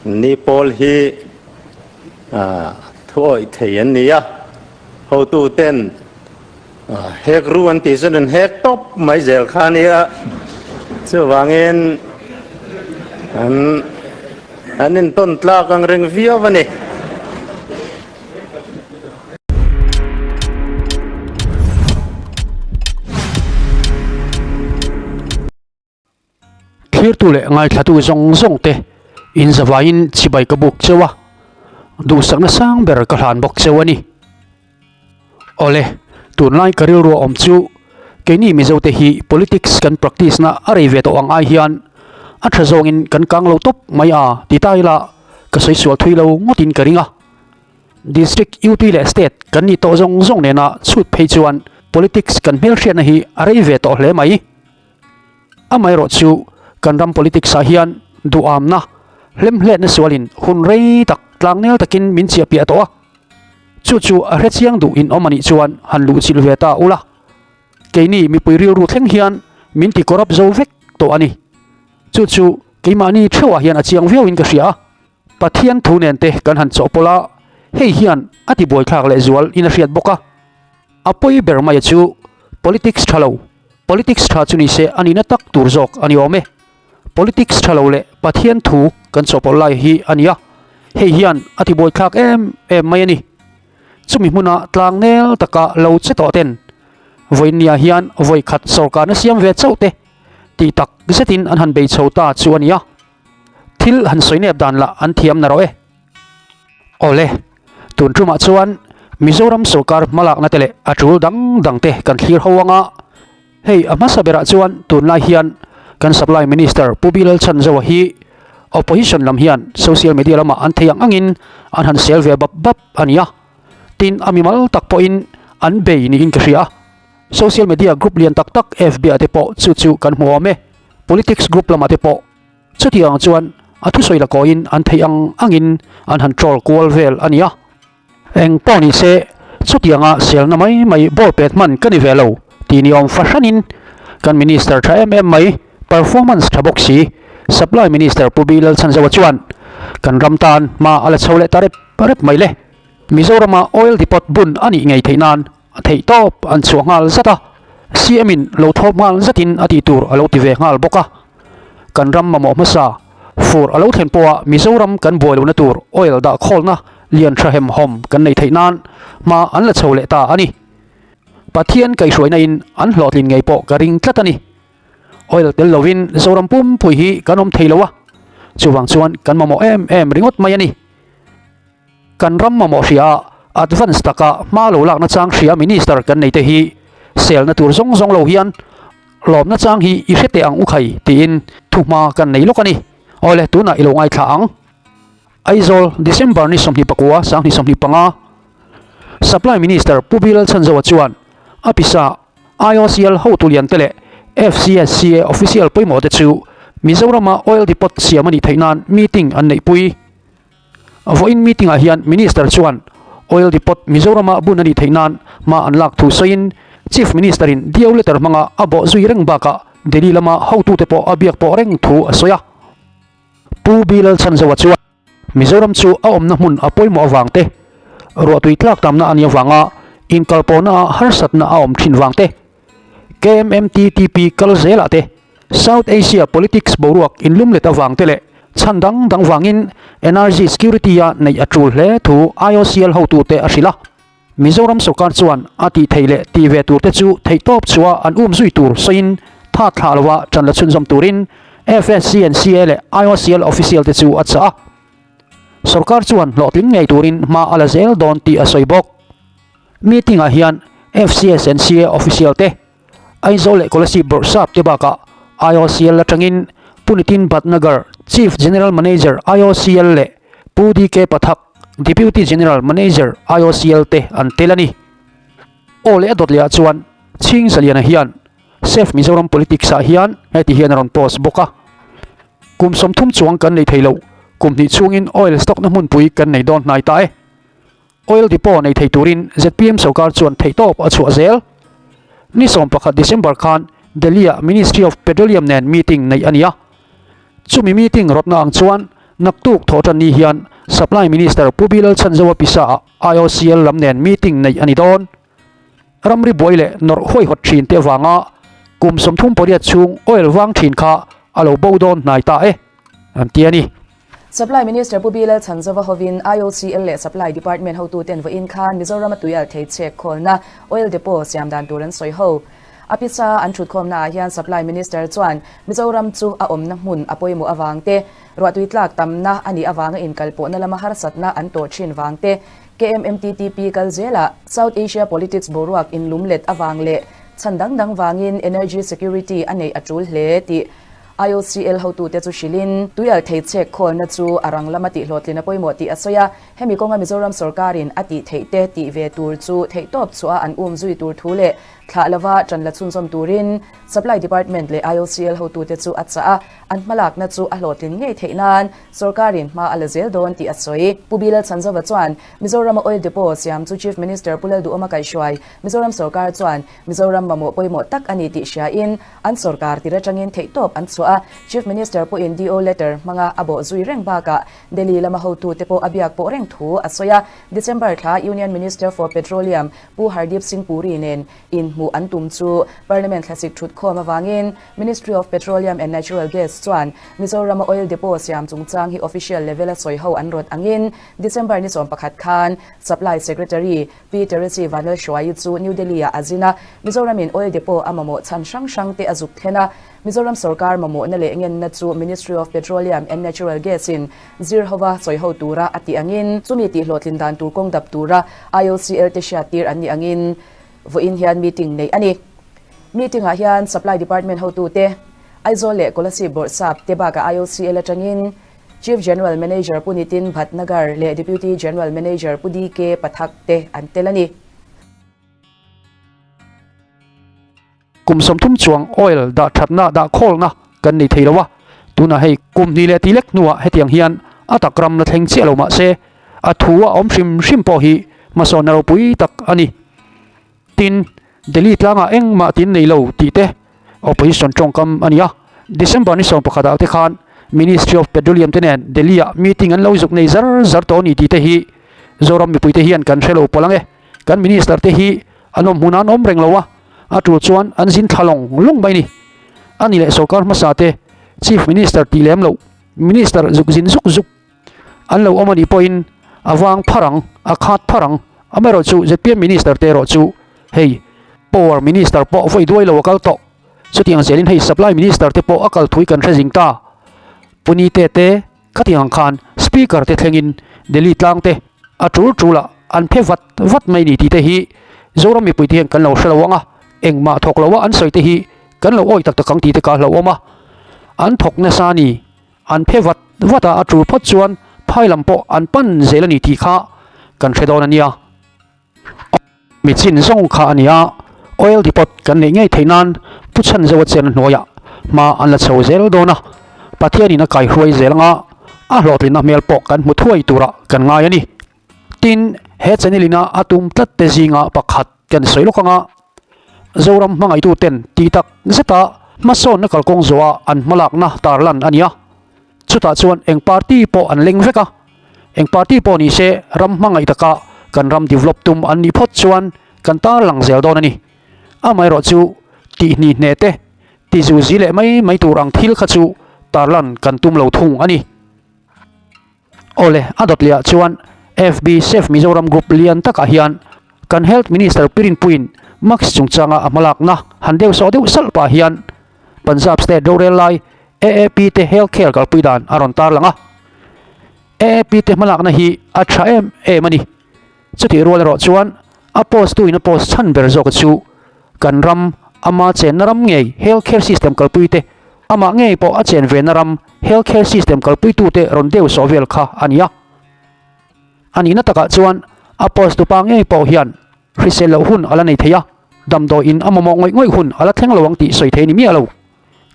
Ni pawl hi thu awih thei an ni a, hotuten hek ru an tih chuan an hek tawp mai zel kha a nia. Chuvangin an an intawn tlak ang reng viau a ni. Thlirtu leh ngaithlatu zawng zawng te in zavaiin chibai ka buk cheu a, duhsakna sang ber ka hlan bawk cheu a ni. Awle, tunlai ka rilru a awm chu keini Mizo te hi politics kan practice na a rei ve tawh ang ai hian a tha zawngin kan kang lo tawp mai a ti ta ila ka sawi sual thui lo ngawtin ka ring a. District, UT leh State kan nih tawh zawng zawng nena chhut phei chuan politics kan hmelhriatna hi a rei ve tawh hle mai. Amaherawh chu kan ram politics ah hian duhamna, hlemhletna sualin hun rei tak tlangnel takin min chiahpiah tawh a. Chu chu a hrechiang duh in awm anih chuan han luhchilh ve ta ula. Keini mipui rilru thleng hian min ti corrupt zo vek tawh a ni. Chu chu keimahni theuhah hian a chiang viauin ka hria a. Pathian thu nen te kan han chawhpawlh a, hei hian a ti buaithlak leh zual in a hriat bawk a. A pawi ber mai chu politics tha lo, politics tha chu ni se a nihna tak tur zawk a ni awm e. Politics tha lo leh Pathian thu kan chawhpawlh lai hi a ni a, hei hian a ti buaithlak em em mai a ni. Chumi hmuna tlang nel taka lo che tawh ten vawiinniah hian vawi khat sawrkarna siam ve chauh te tih tak zetin an han bei chho ta chu a ni a. Thil han sawi nep dan lah an thiam na rawh e. Awle, tun tumah chuan Mizoram sorkar hmalakna te leh a tul dang dang te kan thlir ho anga, hei a hmasa berah chuan tunlai hian kan Supply Minister Pu Bilal Chhanzoa hi Opposition lam hian social media lamah an thei ang angin an han sel ve bap bap a ni a, tin a mimal tak pawhin an bei niin ka hria. Social media group lian tak tak FB ah te pawh chu chu kan hmu awm e. Politics group lamah te pawh chutiang chuan a thusawi la kawiin an theih ang angin an han troll kual vel a ni a. Eng pawh ni se chutianga selna mai mai ball pet hman ka ni ve lo tih ni awm fahranin kan Minister tha em em mai, performance tha bawk si, Supply Minister Pu B Lalchhanzoa chuan kan ram tan hma a la chho leh ta rep rep mai le. Mizorama oil depot bun a nih ngei theih nan A theih tawp an chhuah nghal zat a, CM in lo thawp nghal zatin a tih tur a lo ti ve nghal bawk a. Kan ram mamawh hmasa, fur a lo thlen pawha Mizoram kan buai lohna tur oil dah khawlna lian tha hem hawm kan neih theih nan hma an la chho leh ta a ni. Pathian kaihhruaina in an hlawhtlin ngei pawh ka ring tlat a ni. Oil tel lovin Zoram pumpui hi kan awm thei lo a, chuvang chuan kan mamawh em em ringawt mai a ni. Kan ram mamawh hria a, advance taka hma lo lakna chang hria Minister kan nei te hi selna tur zawng zawng lo hian lawmna chang hi i hre teh ang u khai tiin thuhma kan nei lawk a ni. Awle tunah i lo ngaithla ang. Aizawl, December ni 24, 2025, Supply Minister Pu Bilal Chhanzoa chuan a pisa IOCL hotu lian te leh FCSCA official pawimawh te chu Mizorama oil depot siam a nih theih nan meeting an neihpui. Vawiin meeting ah hian Minister chuan Oil Depot Mizorama bun a nih theih nan hma an lak thu sawiin Chief Minister in Dio letter hmanga a bawh zui reng bakah Delhi lama hotute pawh a biak pawh reng thu a sawi a. Pu B Lalchhanzoa chuan Mizoram chu a awmna hmun a pawimawh avang te, ruahtui tlak tamna a nih avanga inkalpawhna ah harsatna a awm thin vang te, KMMTTP kal zelah te, South Asia politics boruak inlum let avang te leh chhan dang dang vangin energy security a neih a tul hle thu IOCL hotute a hrilh a. Mizoram sorkar chuan a tih theih leh tih ve tur te chu theihtawp chhuah an um zui tur sawiin tha thlah loa tan la chhunzawm turin FSCNCA leh IOCL official te chu a chah a. Sorkar chuan hlawhtling ngei turin hma a la zel dawn tih a sawi bawk. Meeting ah hian FCSNCA official te, Aizawl leh Kolasib Bawrhsap te bakah IOCL atangin Pu Nitin Bhatnagar, Chief General Manager IOCL leh Pu DK Pathak, Deputy General Manager IOCL te an tel a ni. Aw leh a dawt leh ah chuan Chhing Zaliana hian Save Mizoram Politics ah hian heti hian a rawn post bawk a, Kum 30 chuang kan nei thei lo, kum hnih chhungin oil stock na hmunpui kan nei dawn hnai ta e. Oil depot nei thei turin zpm sorkar chuan theihtawp a chhuah zel. Ni 11 December khan Delhi-ah Ministry of Petroleum nen meeting neih a ni a. Chumi meeting rawtna ang chuan naktuk thawhtan ni hian Supply Minister Pu Bilal Chhanzoa Pisa-ah IOCL lam nen meeting neih a ni dawn. Ramri buai leh nawrh huaihawt thin te avanga kum 38 chhung oil vang thin kha a lo bo dawn hnai ta e, an ti a ni. Supply Minister Pu Bilal Chhanzova hovin IOCL leh Supply Department hotuten vawiin khan Mizorama tuial thei chhek khawlna Oil Depot siam dan tur an sawi ho. A pisa an thutkhawmna ah hian Supply Minister chuan Mizoram chu a awmna hmun a pawimawh avang te, ruahtui tlak tamna a nih avanga inkalpawhna lama harsatna an tawh thin vang te, KMMTTP kal zelah South Asia politics boruak inlumlet avang leh chhan dang dang vangin energy security a neih a tul hle tih IOCL hotute chu hrilhin, tuial thei chhek khawlna chu a rang lama tihhlawhtlin a pawimawh tih a sawi a. Hemi kawnga Mizoram sorkarin a tih theih te tih ve tur chu theihtawp chhuah an um zui tur thu leh thlah lova ṭan la chhunzawm turin Supply Department leh IOCL hotute chu a chah a, an hmalakna chu a hlawhtlin ngei theih nan sorkarin hma a la zel dawn tih a sawi. Pu Bilal Chhanzova chuan Mizorama Oil Depot siam chu Chief Minister Pu Lalduhawma kaihhruai Mizoram sorkar chuan Mizoram mamawh pawimawh tak a ni tih hriain an sorkar tir atangin theihtawp an chhuah a, Chief Minister pawhin DO letter hmanga a bawh zui reng bakah Delhi lama hotute pawh a biak pawh reng thu a sawi a. December thla Union Minister for Petroleum Pu Hardeep Singh Puri nen inhmuh an tum chu Parliament thlasik thutkhawm avangin Ministry of Petroleum and Natural Gas chuan Mizorama Oil Depot siam chungchang hi official level a sawi ho an rawt angin December ni 11 khan Supply Secretary Pi Teresi Vanlalhruaii chu New Delhi-ah a zin a, Mizoramin Oil Depot a mamawh chhan hrang hrang te a zuk thlen a. Mizoram sorkar mamawhna leh ngenna chu Ministry of Petroleum and Natural Gas-in zir hova sawi ho tura a tih angin, chumi tihhlawhtlin dan tur kawng dap tura IOCL te hriattir an nih angin vawiin hian meeting neih a ni. Meeting-ah hian Supply Department hotute, Aizawl leh Kolasib Bawrhsap te bakah IOCL atangin Chief General Manager Pu Nitin Bhatnagar leh Deputy General Manager Pu DK Pathak te an tel a ni. Kum 30 chuang oil dah thatna dah khawlna kan nei thei lo a, tunah hei kum hnih leh ti lek hnuah hetiang hian a tak ram la thleng chiah lo mah se a thu a awm hrim hrim pawh hi hmasawnna ropui tak a ni. Tin, Delhi tlangah engmah tin nei lo tih te opposition tawngkam a ni a. December ni 11 ah te khan Ministry of Petroleum te nen Delhi ah meeting an lo zuk nei zar zar tawh a ni tih te hi Zoram mipui te hian kan hre lo pawlh ang e. Kan minister te hi an awm hmunah an awm reng lo a, a tul chuan an zin thla lawng lawng mai a ni. A ni leh sorkar hmasa te Chief Minister tih lem loh Minister zuk zin zuk zuk An lo awm a nih pawhin a vang phar ang, a khat phar ang. Amaherawhchu zpm Minister te erawh chu hei Power Minister pawh vawi duai lo a kal tawh. Chutiang zelin hei Supply Minister te pawh a kal thui kan hre zing ta. Punite te khatiang ang khan Speaker te thlengin Delhi tlang te a tul tulah an phe vat vat mai ni tih te hi Zoram mipui te hian kan lo hre lo ang a, engmah thawk lo a an sawi te hi kan lo awih tak tak ang tih te ka hlauhawm a. An thawk nasa a ni. An phe vat vat a, a tul phawt chuan phai lam pawh an pan zel a ni tih kha kan hre dawn a nia. Mi chin zawng kha a ni a, oil depot kan neih ngei theih nan Pu Chhanzoa chen hnuaiah hma an la chho zel dawn a, Pathianin a kaihruai zel anga a hlawhtlinna hmel pawh kan hmu thuai turah kan ngai a ni. Tin, he channel ina a tum tlat te zinga pakhat kan sawi lawk anga Zoram hmangaihtu ten tih tak zeta hmasawnna kalkawng zawha an hmalakna tarlan a ni a. Chutah chuan eng party pawh an leng vek a, eng party pawh ni se ram hmangaih taka kan ram develop tum an nih phawt chuan kan tarlang zel dawn a ni. Amaherawh chu tihni hne te, tizuzi leh mai mai tur ang thil kha chu tarlan kan tum lo thung a ni. Awle, a dawt lehah chuan FB Save Mizoram Group lian takah hian kan Health Minister Pirinpuiin mask chungchanga a hmalakna han deuh sawh deuh salh pah hian Punjab State rorel lai AAP te health care kalpui dan a rawn tarlang a. AAP te hmalakna hi a tha em em a ni. Chutih rual erawh chuan a post tu in a post chhan ber zawk chu kan ram ama chenna ram ngei health care system kalpui te amah ngei pawh a chen ve na ram health care system kalpui tu te rawn deuh sawh vel kha a ni a. A nihna takah chuan a post tupa ngei pawh hian hrisel loh hun a la nei thei a, damdawi in a mamawh ngawih ngawih hun a la thleng lo ang tih sawi thei a ni miah lo.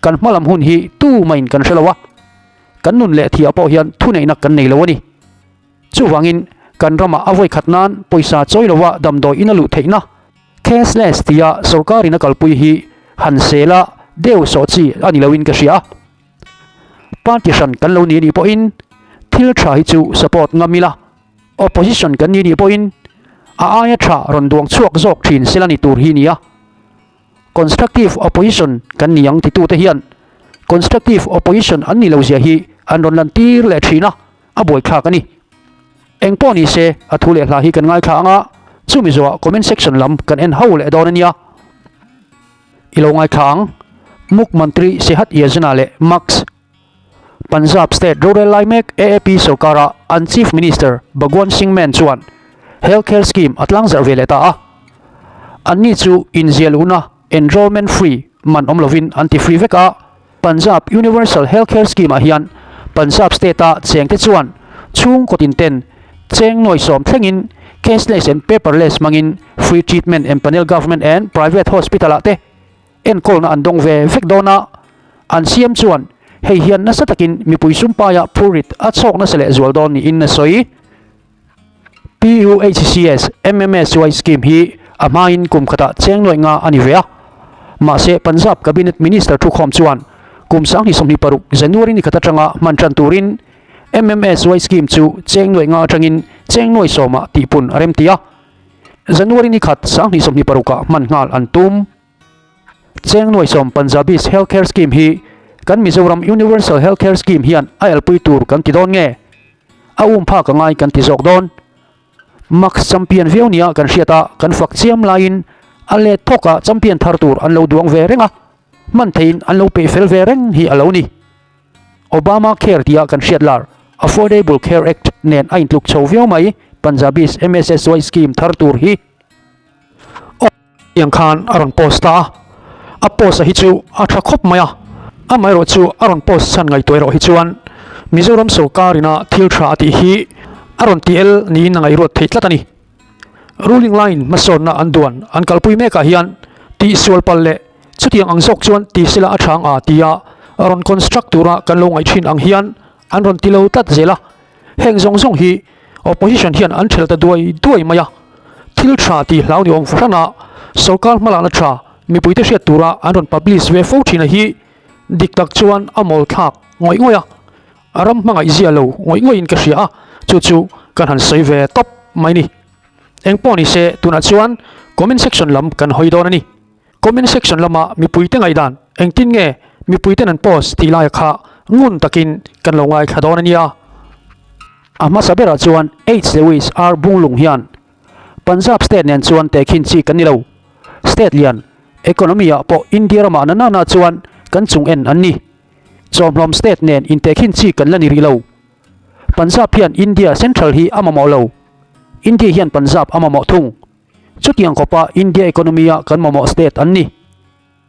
Kan hma lam hun hi tu mahin kan hre lo a, kan nun leh thiah pawh hian thuneihna kan nei lo a ni. Chuvangin, kan ramah a vawi khat nan pawisa chawi loa damdawi in a luh theihna, cashless tia sorkarin a kalpui hi han sel a deuh sawh chi a ni loin ka hria. Party hran kan lo ni anih pawhin thil tha hi chu support ngam ila, opposition kan ni anih pawhin a aia tha rawn duang chhuak zawk thin sela ni tur hi nia. Constructive opposition kan ni ang titute hian constructive opposition an nih lohzia hi an rawn lantir leh thin a, a buaithlak a ni. Eng pawh ni se a thu leh hla hi kan ngaithla ang a, chumi zawhah comment section lam kan en ho leh dawn a nia. I lo ngaithla ang, Mukh Mantri Sehat Yojana leh Max Punjab State rorel lai mek AAP sorkara an Chief Minister Bhagwant Singh Mann chuan Health Care Scheme a tlangzarh ve leh ta a. Anni chu inziah luhna enrollment free man awm lovin an ti free vek a. Punjab Universal Health Care Scheme ah hian Punjab State-a chengte chuan chhungkaw tin ten cheng nuai sawm thlengin cashless and paperless hmangin free treatment empanel government and private hospital ah te enkawlna an dawng ve vek dawn a, an siam chuan hei hian nasa takin mipui sumpaia phurrit a chhawk nasa leh zual dawn niin a sawi. PUHCS MMSY scheme hi a hmain kum khatah cheng nuaih nga a ni ve a, mahse Punjab Cabinet Minister thukhawm chuan kum 2026 January ni khat atanga hman tan turin MMSY scheme chu cheng nuaih nga atangin cheng nuaih sawmah tihpun a remti a. January ni khat 2026 ah hman nghal an tum. Cheng nuaisawm Punjabis Health Care Scheme hi kan Mizoram Universal Health Care Scheme hian a elpui tur kan ti dawn nge? A um phak a ngai kan ti zawk dawn. Max champion viau nia kan hriat a, kan fak chiam laiin a let thawk a champion thar tur an lo duang ve reng a, hman theiin an lo peih fel ve reng hi a lo ni. Obama Care tia kan hriat lar Affordable Care Act nen a intluk chho viau mai Punjabis MSSY scheme thar tur hi. Tiang khan a rawn post ta a, a post a hi chu a tha khawp mai a, amaherawh chu a rawn post chhan ngaihtuah erawh hi chuan Mizoram sorkar ina thil tha a tih hi a rawn ti el niin a ngaihruat thei tlat a ni. Ruling line hmasawnna an duan an kalpui mekah hian tihsual palh leh chutiang ang zawk chuan ti sela a tha ang a tia rawn construct tura kan lo ngaih thin ang hian an rawn ti lo tlat zel a. Heng zawng zawng hi opposition hian an ṭhel ta duai duai mai a, thil ṭha tih hlau ni awm fahran a sorkar hmalakna ṭha mipuite hriat tura an rawn publish ve fo ṭhin a hi dik tak chuan a mawl thlak ngawih ngawih a, a ram hmangaih zia lo ngawih ngawih in ka hria a, chu chu kan han sawi ve tawp mai ni. Eng pawh ni se tunah chuan comment section lam kan hawi dawn a ni. Comment section lama mipuite ngaihdan engtin nge mipuiten an post tih laia kha ngun takin kan lo ngaithla dawn a nia. A hmasa berah chuan H Lewis R Bunglung hian Punjab state nen chuan tehkhin chi kan ni lo. State lian economy ah pawh India ramah na nana chuan kan chung en an ni. Chawmhlawm state nen intehkhin chi kan la ni rih lo. Punjab hian India central hi a mamawh lo. India hian Punjab a mamawh thung. Chutiang khawpa India economy a kan mamawh state an ni.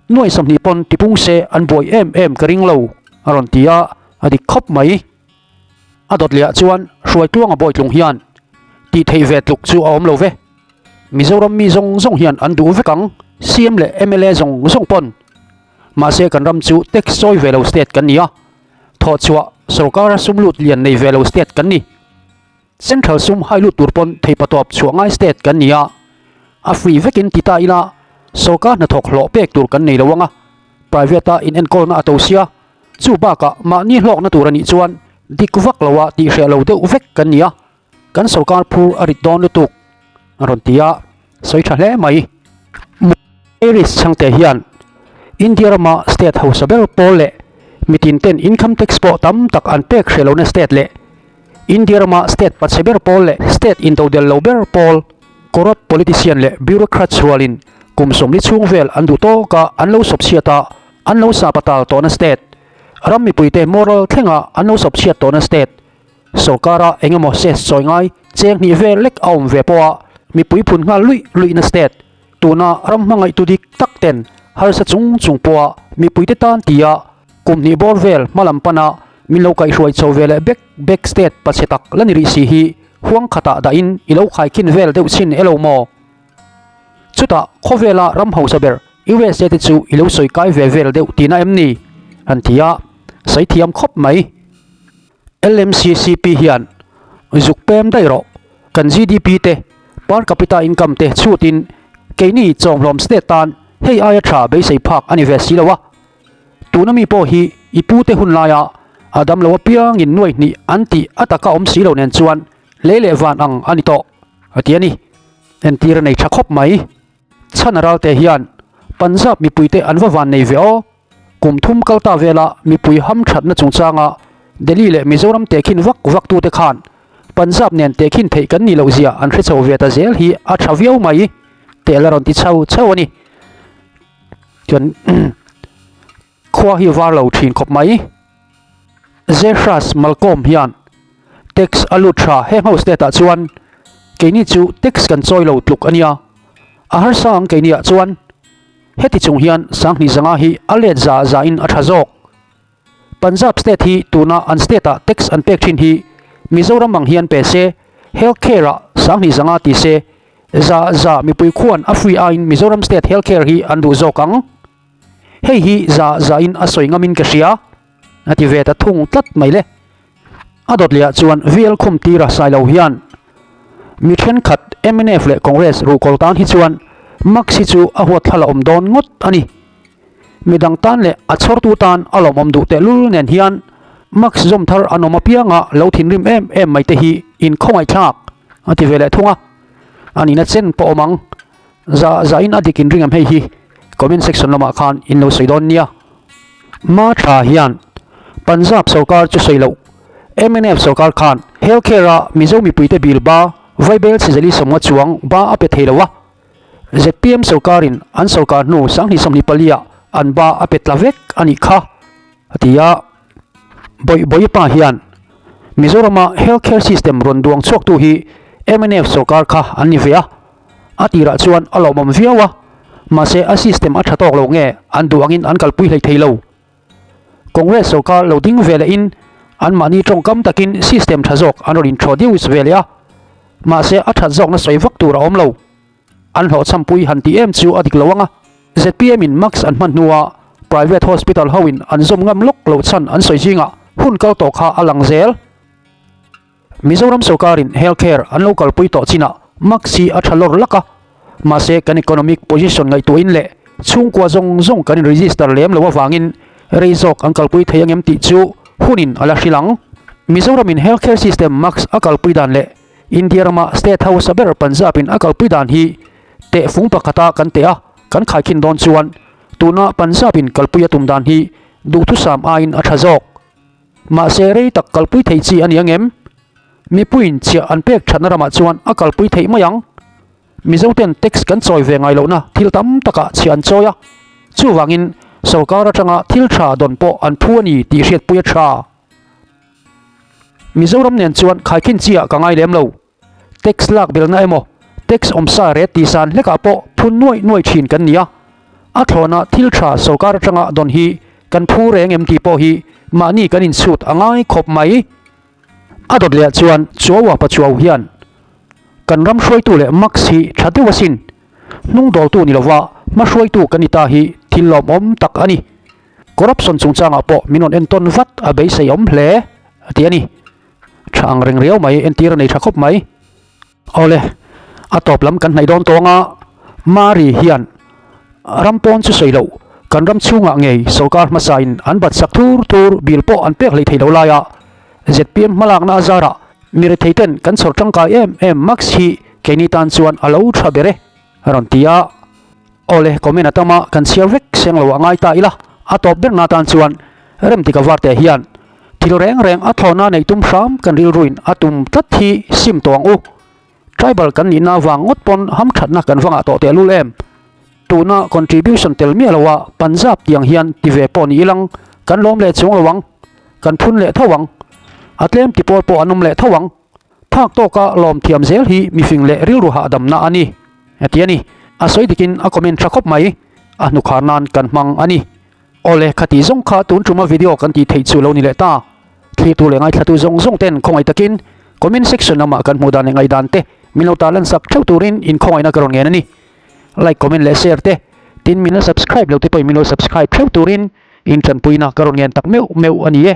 Nuai 20 pawn tipung se an buai em em ka ring lo, a rawn ti a, a dik khawp mai. A dawt lehah chuan Hruaitluanga Bawitlung hian tih theih ve tluk chu a awm lo ve. Mizoram mi zawng zawng hian an duh vek ang, CM leh mla zawng zawng pawn. Mahse kan ram chu tax chawi ve lo state kan ni a, thawhchhuah sorkara sum lut lian nei ve lo state kan ni. Central sum hai lut tur pawn theipatawp chhuah ngai state kan ni a, a free vekin ti ta ila sorkar hnathawk hlawh pek tur kan nei lo ang a, private a in enkawlna a to sia, chu bakah mahni hlawkna tur a nih chuan dik vak lo a tih hreh lo deuh vek kan ni a, kan sorkar phur a rit dawn lutuk a rawn ti a, sawi tha hle mai. Iris chhangte hian India rama state hausa ber pawl leh mitin ten income tax pawh tam tak an pek hreh lohna state leh India rama state pachhe ber pawl leh state indodel lo ber pawl corrupt politician leh bureaucrats rualin kum 40 chhung vel an duh tawk a an lo sawp chhiat a an lo sa patal tawhna state ram mipuite moral thlenga an lo sawp chhiat tawhna state Sorkara eng emaw ses chawi ngai cheng hnih vel lek a awm ve pawha mipui phun nghal luih luihna state tuna ram hmangaihtu dik tak ten harsa chung chung pawha mipuite tan tia kum hnih bawr vel hma lam pana min lo kaihhruai chho ve leh bek bek state pachhe tak la ni rih si hi huang khatah dahin i lo khaikhin vel deuh chhin elo maw? Chutah khawvela ram hausa ber USA te chu i lo sawi kai ve vel deuh tihna em ni? Han ti a, sawi thiam khawp mai. LMCCP hian zuk pem daih rawh, kan GDP te, per capita income te chhutin keini chawmhlawm state tan hei aia tha beisei phak a ni ve si lo a. Tuna mi pawh hi i pute hun laia A damlo apiangin nuai hnih an tih a taka awm si lo nen chuan lei leh van ang a ni tawh, a ti a ni. Entir a nei tha khawp mai. Chhan a ralte hian Punjab mipuite an va van nei ve aw. Kum thum kal ta vela mipui hamthatna chungchanga Delhi leh Mizoram tehkhin vak vak tute khan Punjab nen tehkhin theih kan nih loh zia an hre chho ve ta zel hi a tha viau mai teh la rawn ti chho chho a ni. Chuan khua hi var lo thin khawp mai. Zehras Malcolm hian tax a lut tha heng ho state ah chuan keini chu tax kan chawi lo tluk a nia. A harsa ang keini ah chuan heti chung hian sanghnih zanga hi a let za za in a tha zawk. Punjab state hi tuna an state ah tax an pek thin hi Mizoram ang hian pe se, health care ah sanghnih zanga ti se, za za mipui khuan a free aiin Mizoram state health care hi an duh zawk ang. Hei hi za za in a sawi ngam in ka hria, a ti ve ta thung tlat mai le. A dawt leh ah chuan VL khum tira sai lo hian mi thenkhat mnf leh Congress ruhkawl tan hi chuan Max hi chu a huat thla la awm dawn ngawt a ni. Midang tan leh a chhawrtu tan a lawmawm duh tehlul nen hian Max zawm thar an awm apianga lo thinrim em em mai te hi inkhawngaihthlak a ti ve leh thung a, a nihna chen pawh awm ang. Za zain a dik inring em hei hi comment section lamah khan in lo sawi dawn nia. Ma tha hian Punjab sorkar chu sawi loh mnf sorkar khan health care a Mizo mipuite bil ba Vaibel Chizali sawmnga chuang ba a pe thei lo a, Zpm sorkarin an sorkar hnu 2024 ah an ba a pe tla vek a nih kha, a ti a. Bawih Bawipa hian Mizorama health care system rawn duang chhuaktu hi mnf sorkar kha an ni ve a, a tirah chuan a lawmawm viau a, mahse a system a tha tawk lo nge an duh angin an kalpui hlei thei lo. Congress sorkar lo ding ve lehin anmahni tawngkam takin system tha zawk an rawn introduce ve leh a, mahse a that zawkna sawi vak tur a awm lo. An hlawhchhampui han tih em chu a dik lo ang a, zpm in mask an hman hnua private hospital ho in an zawm ngam lawk loh chhan an sawi zingah hun kal tawh kha a lang zel. Mizoram sorkarin health care an lo kalpui tawh chinah mask hi a tha lawr lak a, mahse kan economic position ngaihtuahin leh chhungkua zawng zawng kan in register lem loh avangin rei zawk an kalpui thei angem tih chu hunin a la hrilh ang. Mizoramin health care system mask a kalpui dan leh India rama state hausa ber Punjab in a kalpui dan hi tehfung pakhata kan teh a, kan khaikhin dawn chuan tuna Punjab in kalpui a tum dan hi duhthusam aiin a tha zawk. Mahse rei tak kalpui thei chi a ni angem? Mipuiin chhiah an pek thatna ramah chuan a kalpui theih mai ang. Mizoten tax kan chawi ve ngai lohna thil tam takah chhiah an chawi a, chuvangin sorkar atanga thil tha dawn pawh an phu a ni tih hriatpui a tha. Mizoram nen chuan khaikhin chi ah ka ngai lem lo. Tax lak belna emaw, tax awmsa ret tih san hlekah pawh phun nuaih nuaih thin kan ni a. A thlawna thil tha sorkar atanga dawn hi kan phu reng em tih pawh hi mahni kan inchhut a ngai khawp mai. A dawt leh ah chuan Chuaua Pachuau hian kan ram hruaitu leh Max hi tha deuh asin. Hnung dawltu ni lova hma hruaitu kan ni ta hi thil lawmawm tak a ni. Corruption chungchangah pawh min rawn entawn vat a beisei awm hle a ti a ni. Tha ang reng riau mai, entir a nei tha khawp mai. Awle, a tawp lam kan hnaih dawn tawng a, Mari hian ram pawn chu sawi loh, kan ram chhungah ngei sorkar hmasain an bat sak thur thur bill pawh an pek hlei thei lo laia zpm hmalakna a zarah mi rethei ten kan chhawr tangkai em em Max hi keini tan chuan a lo tha ber e a rawn ti a. Awle, comment a tam a, kan chhiar vek seng lo a ngai ta ila, a tawp ber na tan chuan Remtika Varte hian thil reng reng a thlawhna neih tum hram kan rilruin a tum tlat hi sim tawh ang u. Tribal kan nihna vang ngawt pawn hamthatna kan va ngah tawh tehlul em? Tuna contribution tel miah loa Punjab tiang hian ti ve pawh ni ilang kan lawm leh chuang lo ang, kan phun leh tho ang. A tlem ti pawl pawh an awm leh tho ang. Phak tawka lawm thiam zel hi mifing leh rilru hahdamna a ni, a ti a ni. A sawi dikin a comment tha khawp mai, a hnukhar nan kan hmang a ni. Awle, khati zawng kha tun tuma video kan tih theih chu lo ni leh ta. Thlitu leh ngaithlatu zawng zawng ten khawngaih takin comment section lamah kan hmuh dan leh ngaihdan te min lo tarlan sak theuh turin inkhawngaihna ka rawn ngen a ni. Like, comment leh share te, tin min la subscribe lo te pawhin min lo subscribe theuh turin intanpuina ka rawn ngen tak meuh meuh a ni e.